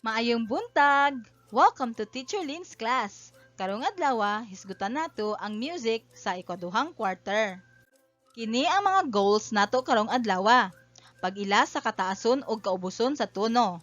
Maayong buntag! Welcome to Teacher Lynn's class. Karong adlaw, hisgutan nato ang music sa ikaduhang quarter. Kini ang mga goals nato karong adlaw. Pag-ila sa kataason ug kaubuson sa tono.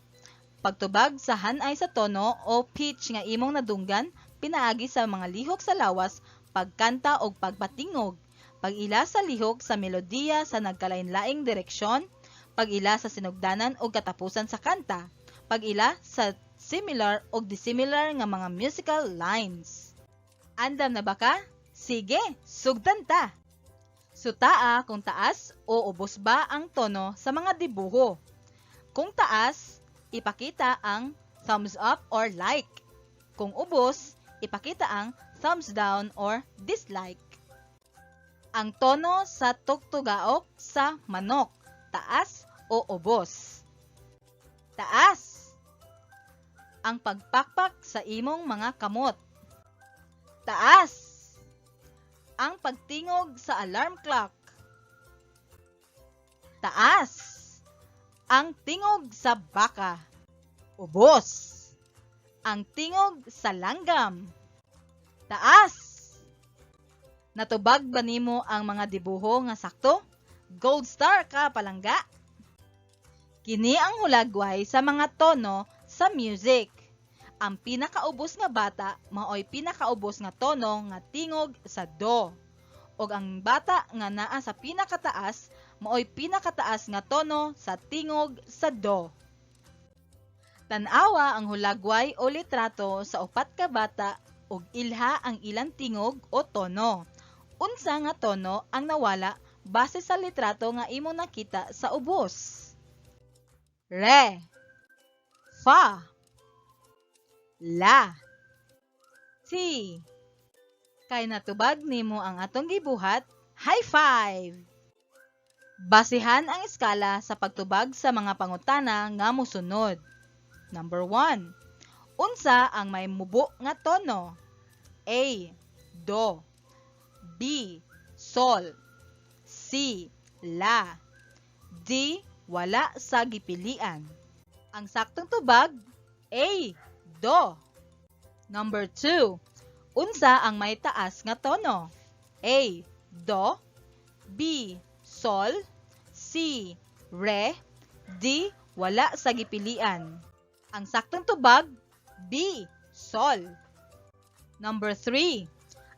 Pagtubag sa hanay sa tono o pitch nga imong nadunggan pinaagi sa mga lihok sa lawas, pagkanta og pagpatingog. Pag-ila sa lihok sa melodiya sa nagkalain-laing direksyon, pag-ila sa sinugdanan ug katapusan sa kanta, pag-ila sa similar ug dissimilar nga mga musical lines. Andam na ba ka? Sige, sugdan ta! Sutaa kung taas o ubos ba ang tono sa mga dibuho. Kung taas, ipakita ang thumbs up or like. Kung ubos, ipakita ang thumbs down or dislike. Ang tono sa tugtugaok sa manok, taas o ubos? Taas. Ang pagpakpak sa imong mga kamot. Taas. Ang pagtingog sa alarm clock. Taas. Ang tingog sa baka. Ubos. Ang tingog sa langgam. Taas. Natubag ba nimo ang mga dibuho nga sakto? Gold star ka, palangga! Kini ang hulagway sa mga tono sa music. Ang pinakaubos nga bata maoy pinakaubos nga tono nga tingog sa do. Ug ang bata nga naa sa pinakataas maoy pinakataas nga tono sa tingog sa do. Tan-awa ang hulagway o litrato sa upat ka bata ug ilha ang ilang tingog o tono. Unsa nga tono ang nawala base sa litrato nga imong nakita sa ubos? Re, fa, la, ti. Kay natubag nimo ang atong gibuhat, high five! Basihan ang eskala sa pagtubag sa mga pangutana nga mosunod. Number 1. Unsa ang may mubo nga tono? A. Do. B. Sol. C. La. D. Wala sa gipilian. Ang saktong tubag, A. Do. Number 2. Unsa ang may taas nga tono? A. Do. B. Sol. C. Re. D. Wala sa gipilian. Ang saktong tubag, B. Sol. Number 3.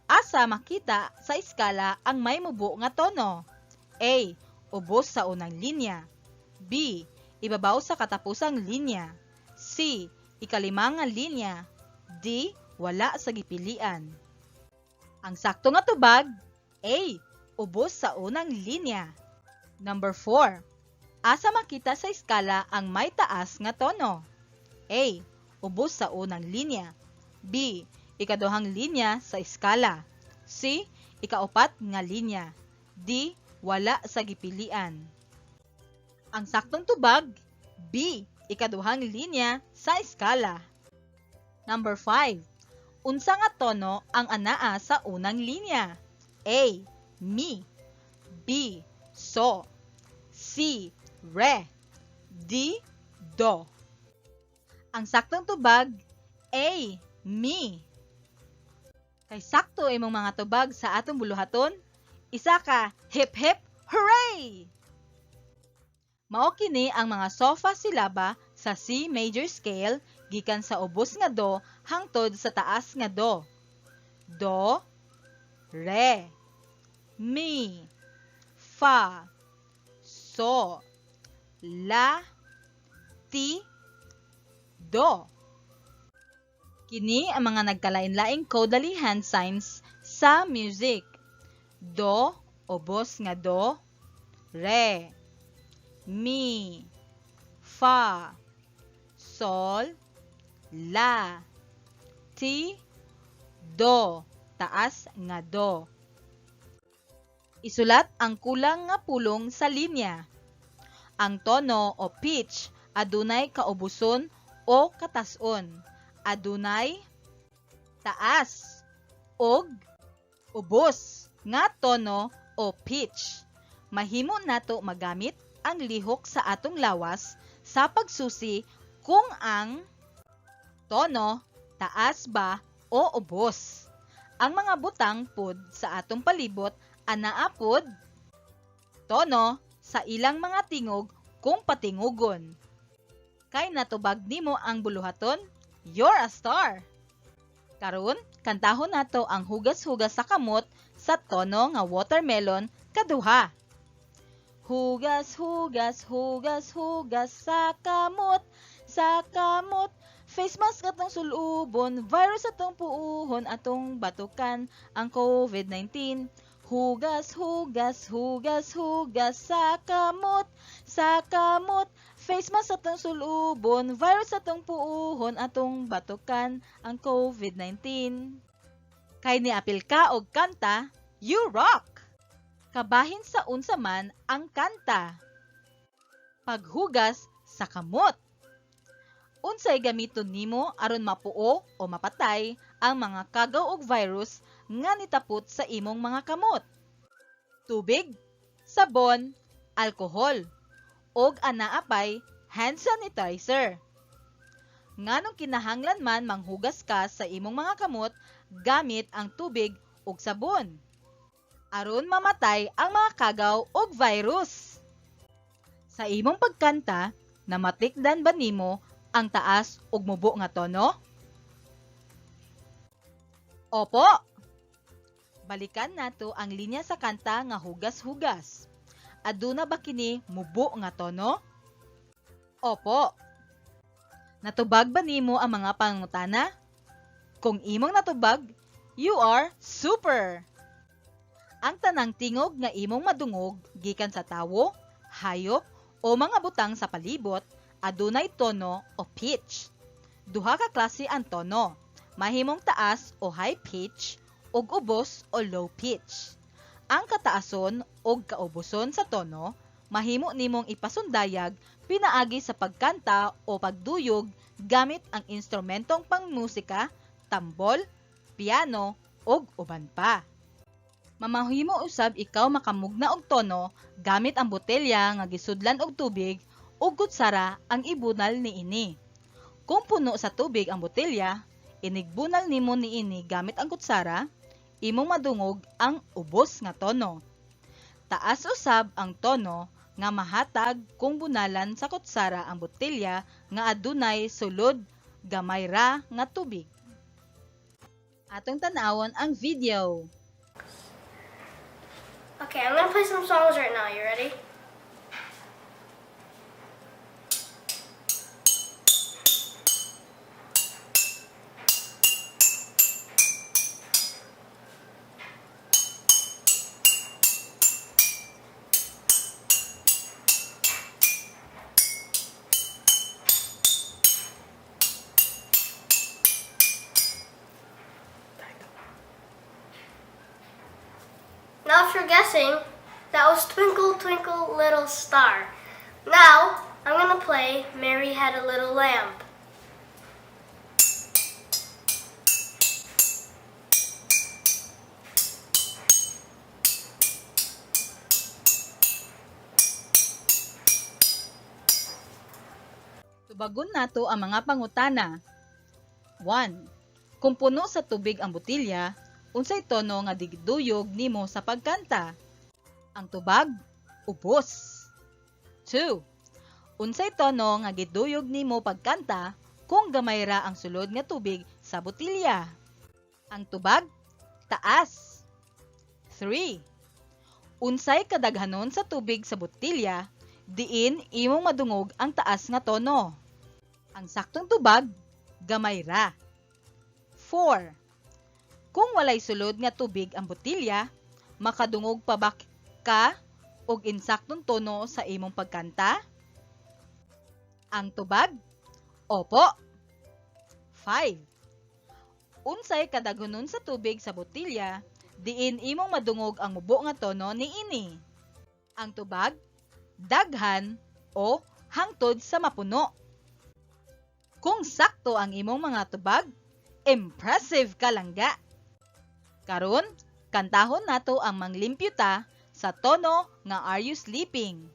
Asa makita sa eskala ang may mubo nga tono? A. Ubos sa unang linya. B. Ibabaw sa katapusang linya. C. Ikalima nga linya. D. Wala sa gipilian. Ang sakto nga tubag, A. Ubos sa unang linya. Number 4. Asa makita sa eskala ang may taas nga tono? A. Ubos sa unang linya. B. Ikaduhang linya sa eskala. C. Ikaupat nga linya. D. Wala sa gipilian. Ang saktong tubag, B. Ikaduhang linya sa eskala. Number 5. Unsa nga tono ang anaa sa unang linya? A. Mi. B. So. C. Re. D. Do. Ang saktong tubag, A. Mi. Kay sakto imong mga tubag sa atong buluhaton, isa ka hip hip hooray! Mao kini ang mga solfa silaba sa C major scale gikan sa ubos nga do hangtod sa taas nga do. Do, re, mi, fa, so, la, ti, do. Kini ang mga nagkalain-laing Kodaly hand signs sa music. Do, ubos nga do, re, mi, fa, sol, la, ti, do, taas nga do. Isulat ang kulang nga pulong sa linya. Ang tono o pitch adunay kaubuson o katason. Adunay taas og ubos nga tono o pitch. Mahimo nato magamit ang lihok sa atong lawas sa pagsusi kung ang Tono, taas ba o ubos. Ang mga butang pud sa atong palibot anaa pud tono sa ilang mga tingog kung patingugon. Kay natubag nimo ang buluhaton, you're a star! Karon, kantahon nato ang Hugas-hugas sa Kamot sa tono nga watermelon kaduha. Hugas, hugas, hugas, hugas sa kamot. Face mask atong sulubon, virus atong puuhon, atong batukan ang COVID-19. Hugas, hugas, hugas, hugas sa kamot, sa kamot. Face mask atong sulubon, virus atong puuhon, atong batukan ang COVID-19. Kay niapil ka og kanta, you rock! Kabahin sa unsa man ang kanta. Paghugas sa kamot. Unsay gamiton nimo aron mapuo o mapatay ang mga kagaw og virus nga nitapot sa imong mga kamot? Tubig, sabon, alkohol, og anaa pay hand sanitizer. Nganong kinahanglan man manghugas ka sa imong mga kamot gamit ang tubig ug sabon? Aron mamatay ang mga kagaw og virus. Sa imong pagkanta, namatikdan ba nimo ang taas ug mubo nga tono? Opo. Balikan nato ang linya sa kanta nga Hugas-hugas. Aduna ba kini mubo nga tono? Opo. Natubag ba nimo ang mga pangutana? Kung imong natubag, you are super! Ang tanang tingog nga imong madungog gikan sa tawo, hayop o mga butang sa palibot adunay tono o pitch. Duha ka klase ang tono, mahimong taas o high pitch ug ubos o low pitch. Ang kataason ug kauboson sa tono mahimo nimong ipasundayag pinaagi sa pagkanta o pagduyog gamit ang instrumentong pangmusika, tambol, piano ug uban pa. Mamahimo usab ikaw makamugna og tono gamit ang botelya nga gisudlan og tubig ug kutsara ang ibunal niini. Kung puno sa tubig ang botelya, inigbunal nimo niini gamit ang kutsara, imong madungog ang ubos nga tono. Taas usab ang tono nga mahatag kung bunalan sa kutsara ang botelya nga adunay sulod gamay ra nga tubig. Atong tan-awon ang video. Okay, I'm gonna play some songs right now. You ready? Now, if you're guessing, that was Twinkle Twinkle Little Star. Now, I'm gonna play Mary Had a Little Lamb. Tubagon nato ang mga pangutana. 1. Kung puno sa tubig ang botelya, unsay tono nga giduyog nimo sa pagkanta? Ang tubag, ubos. 2. Unsay tono nga giduyog nimo pagkanta kung gamay ra ang sulod nga tubig sa botelya? Ang tubag, taas. 3. Unsay kadaghanon sa tubig sa botelya diin imong madungog ang taas nga tono? Ang saktong tubag, gamay ra. 4. Kung walay sulod nga tubig ang botelya, makadungog pa ba ka og insaktong tono sa imong pagkanta? Ang tubag, opo. 5. Unsay kadaghanon sa tubig sa botelya diin imong madungog ang mubo nga tono niini? Ang tubag, daghan o hangtod sa mapuno. Kung sakto ang imong mga tubag, impressive ka langga. Karon, kantahon nato ang Manglimpyo Ta sa tono nga Are You Sleeping?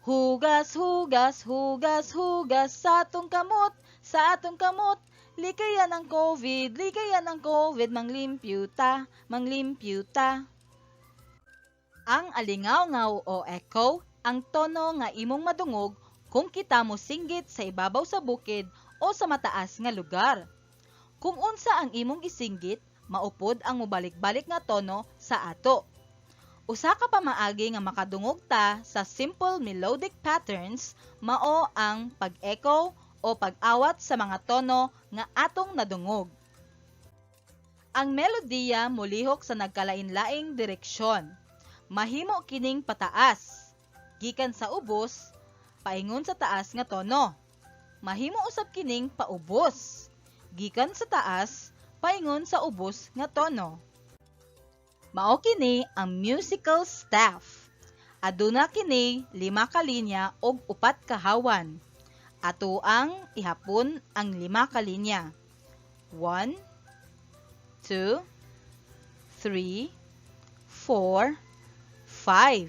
Hugas, hugas, hugas, hugas sa atong kamot, Sa atong kamot, likayan ang COVID, likayan ang COVID, manglimpyo ta, manglimpyo ta. Ang alingaw-ngaw o echo ang tono nga imong madungog kung kita mo singgit sa ibabaw sa bukid o sa mataas nga lugar. Kung unsa ang imong isinggit, maupod ang mobalik-balik nga tono sa ato. Usa ka pamaagi nga makadungog ta sa simple melodic patterns mao ang pag-echo o pag-awat sa mga tono nga atong nadungog. Ang melodiya molihok sa nagkalain-laing direksyon. Mahimo kining pataas, gikan sa ubos, paingon sa taas nga tono. Mahimo usab kining paubos, gikan sa taas, paingon sa ubos nga tono. Mao kini ang musical staff. Aduna kini lima ka linya ug upat ka hawan. Ato ang ihapon ang lima ka linya. 1, 2, 3, 4, 5.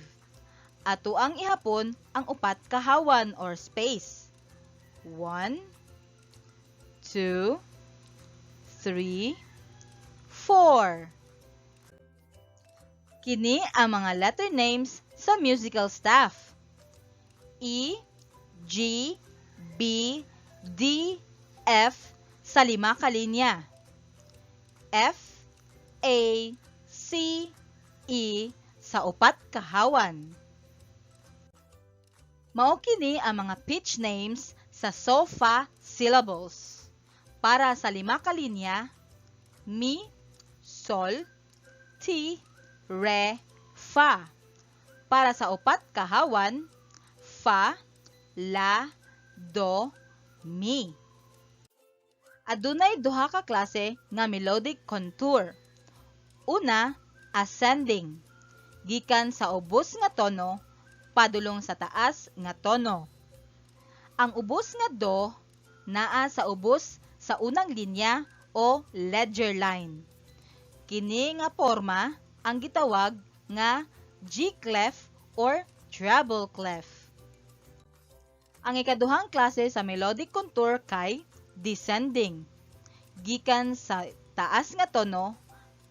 Ato ang ihapon ang upat ka hawan or space. 1, 2, 3, 4. Kini ang mga letter names sa musical staff. E, G, B, D, F sa lima ka linya. F, A, C, E sa upat ka hawan. Mao kini ang mga pitch names sa sofa syllables. Para sa lima ka linya, mi, sol, ti, re, fa. Para sa upat ka hawan, fa, la, do, mi. Adunay duha ka klase nga melodic contour. Una, ascending. Gikan sa ubos nga tono padulong sa taas nga tono. Ang ubos nga do naa sa ubos sa unang linya o ledger line. Kini nga porma ang gitawag nga G clef or treble clef. Ang ikaduhang klase sa melodic contour kay descending. Gikan sa taas nga tono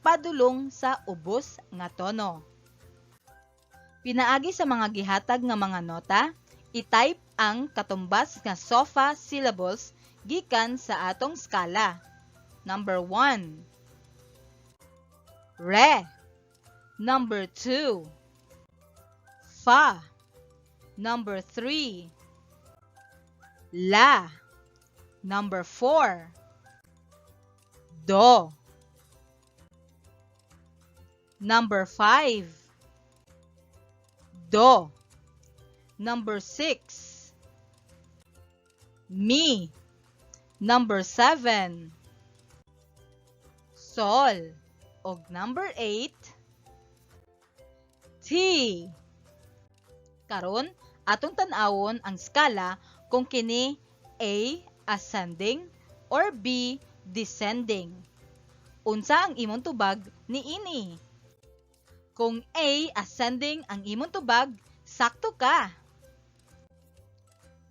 padulong sa ubos nga tono. Pinaagi sa mga gihatag nga mga nota, i-type ang katumbas nga sofa syllables gikan sa atong skala. Number 1. Re. Number 2. Fa. Number 3. La. Number 4. Do. Number 5. Do. Number 6. Mi. Number 7. Sol. Og number 8. Ti. Karon, atong tan-awon ang skala kung kini A, ascending, or B, descending. Unsa ang imong tubag niini? Kung A, ascending ang imong tubag, sakto ka.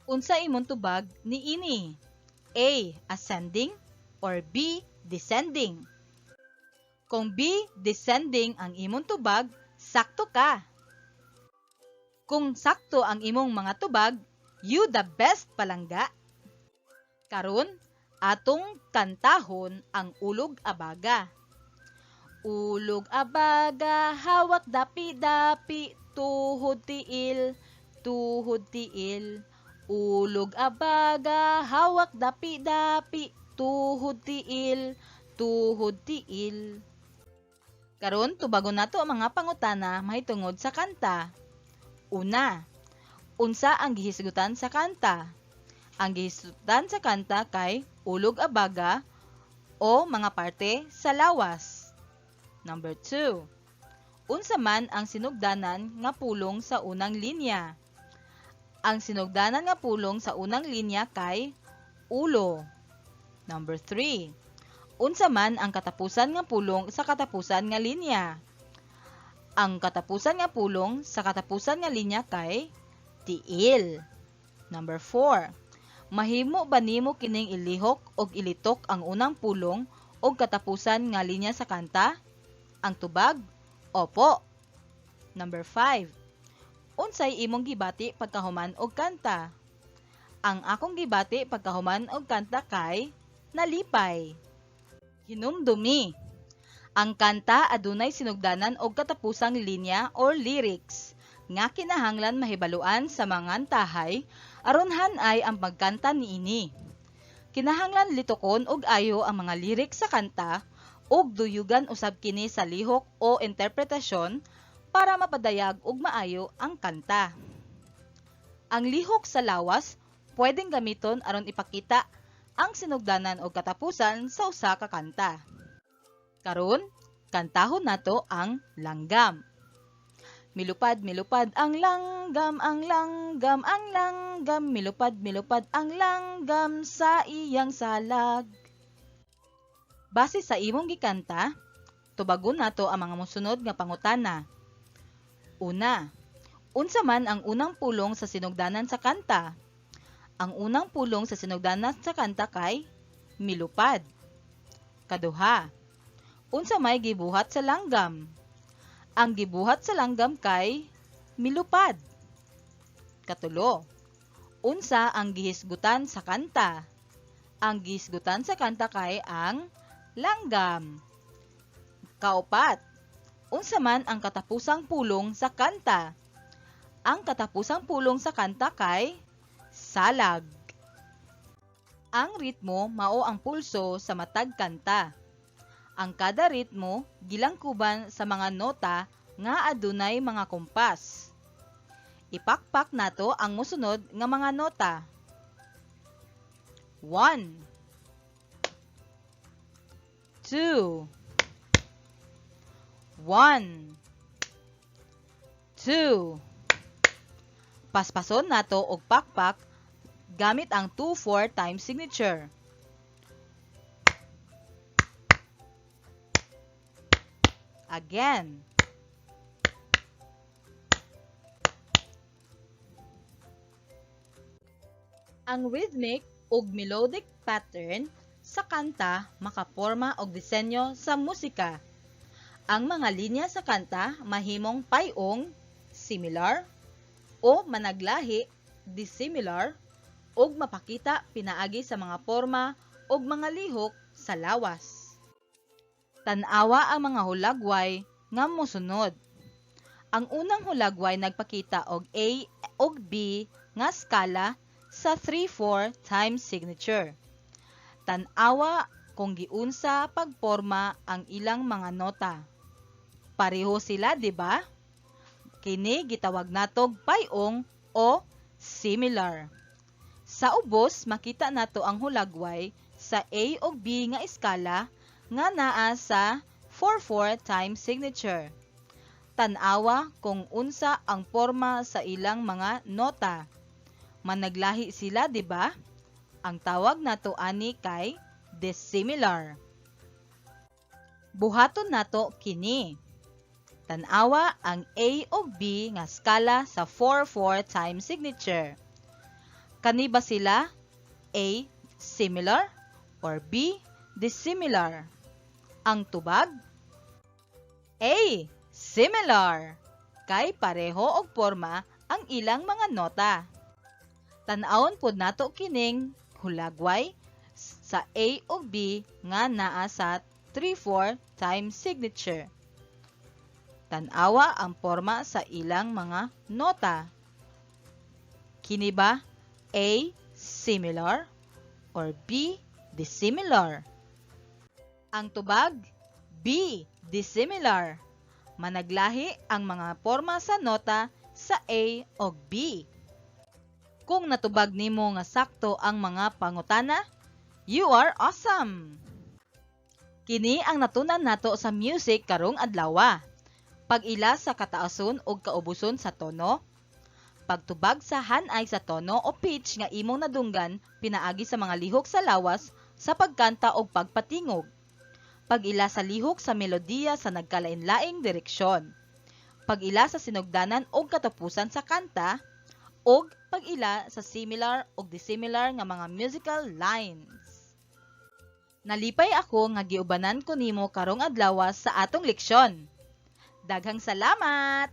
Unsa imong tubag niini? A, ascending, or B, descending? Kung B, descending ang imong tubag, sakto ka. Kung sakto ang imong mga tubag, you the best, palangga. Karon, atong kantahon ang Ulog Abaga. Ulog abaga, hawak dapi-dapi, tuhod tiil, tuhod tiil. Ulog abaga, hawak dapi-dapi, tuhod tiil, tuhod tiil. Karon, tubagon nato ang mga pangutana mahitungod sa kanta. Una, unsa ang gihisgutan sa kanta? Ang gihisgutan sa kanta kay Ulog Abaga o mga parte sa lawas. Number 2. Unsa man ang sinugdanan nga pulong sa unang linya? Ang sinugdanan nga pulong sa unang linya kay ulo. Number 3. Unsa man ang katapusan nga pulong sa katapusan nga linya? Ang katapusan nga pulong sa katapusan nga linya kay tiil. Number 4. Mahimo ba nimo kining ilihok og ilitok ang unang pulong og katapusan nga linya sa kanta? Ang tubag, opo. Number 5. Unsay imong gibati pagkahuman og kanta? Ang akong gibati pagkahuman og kanta kay nalipay. Hinumdumi. Ang kanta adunay sinugdanan og katapusang linya or lyrics nga kinahanglan mahibaluan sa mangantahay aron han-ay ang pagkanta niini. Kinahanglan litokon og ayo ang mga lyrics sa kanta ug duyugan usab kini sa lihok o interpretasyon para mapadayag og maayo ang kanta. Ang lihok sa lawas pwedeng gamiton aron ipakita ang sinugdanan og katapusan sa usa ka kanta. Karon, kantahon nato ang "Langgam." Milupad, milupad ang langgam, ang langgam, ang langgam. Milupad, milupad ang langgam sa iyang salag. Base sa imong gikanta, tubagon nato ang mga mosunod nga pangutana. Una, unsa man ang unang pulong sa sinugdanan sa kanta? Ang unang pulong sa sinugdanan sa kanta kay "milupad." Kaduha, unsa may gibuhat sa langgam? Ang gibuhat sa langgam kay milupad. Katulo, unsa ang gihisgutan sa kanta? Ang gihisgutan sa kanta kay ang langgam. Kaupat, unsa man ang katapusang pulong sa kanta? Ang katapusang pulong sa kanta kay salag. Ang ritmo mao ang pulso sa matag kanta. Ang kada ritmo gilangkuban sa mga nota nga adunay mga kompas. Ipakpak nato ang mosunod nga mga nota. 1, 2, 1, 2. Paspason nato og pakpak gamit ang 2/4 time signature. Again. Ang rhythmic ug melodic pattern sa kanta makaporma og disenyo sa musika. Ang mga linya sa kanta mahimong pay-ong, similar, o managlahi, dissimilar, ug mapakita pinaagi sa mga porma ug mga lihok sa lawas. Tan-awa ang mga hulagway nga mosunod. Ang unang hulagway nagpakita og A ug B nga skala sa 3/4 time signature. Tan-awa kung giunsa pagporma ang ilang mga nota. Pareho sila, di ba? Kini gitawag natog pay-ong o similar. Sa ubos, makita nato ang hulagway sa A ug B nga eskala nga naa sa 4/4 time signature. Tan-awa kung unsa ang porma sa ilang mga nota. Managlahi sila, di ba? Ang tawag nato ani kay dissimilar. Buhaton nato kini. Tan-awa ang A ug B nga skala sa 4/4 time signature. Kani ba sila A, similar, or B, dissimilar? Ang tubag? A, similar. Kay pareho og porma ang ilang mga nota. Tan-awon pod nato kining hulagway sa A ug B nga naa sa 3/4 time signature. Tan-awa ang porma sa ilang mga nota. Kini ba A, similar, or B, dissimilar? Ang tubag, B, dissimilar. Managlahi ang mga porma sa nota sa A o B. Kung natubag nimo nga sakto ang mga pangutana, you are awesome! Kini ang natunan nato sa music karong adlawa. Pag-ila sa kataason ug kaubuson sa tono, pagtubag sa hanay sa tono o pitch nga imong nadunggan pinaagi sa mga lihok sa lawas sa pagkanta og pagpatingog. Pag-ila sa lihok sa melodiya sa nagkalain-laing direksyon. Pag-ila sa sinugdanan og katapusan sa kanta. Ug pag-ila sa similar ug dissimilar nga mga musical lines. Nalipay ako nga giubanan ko nimo karong adlaw sa atong leksyon. Daghang salamat!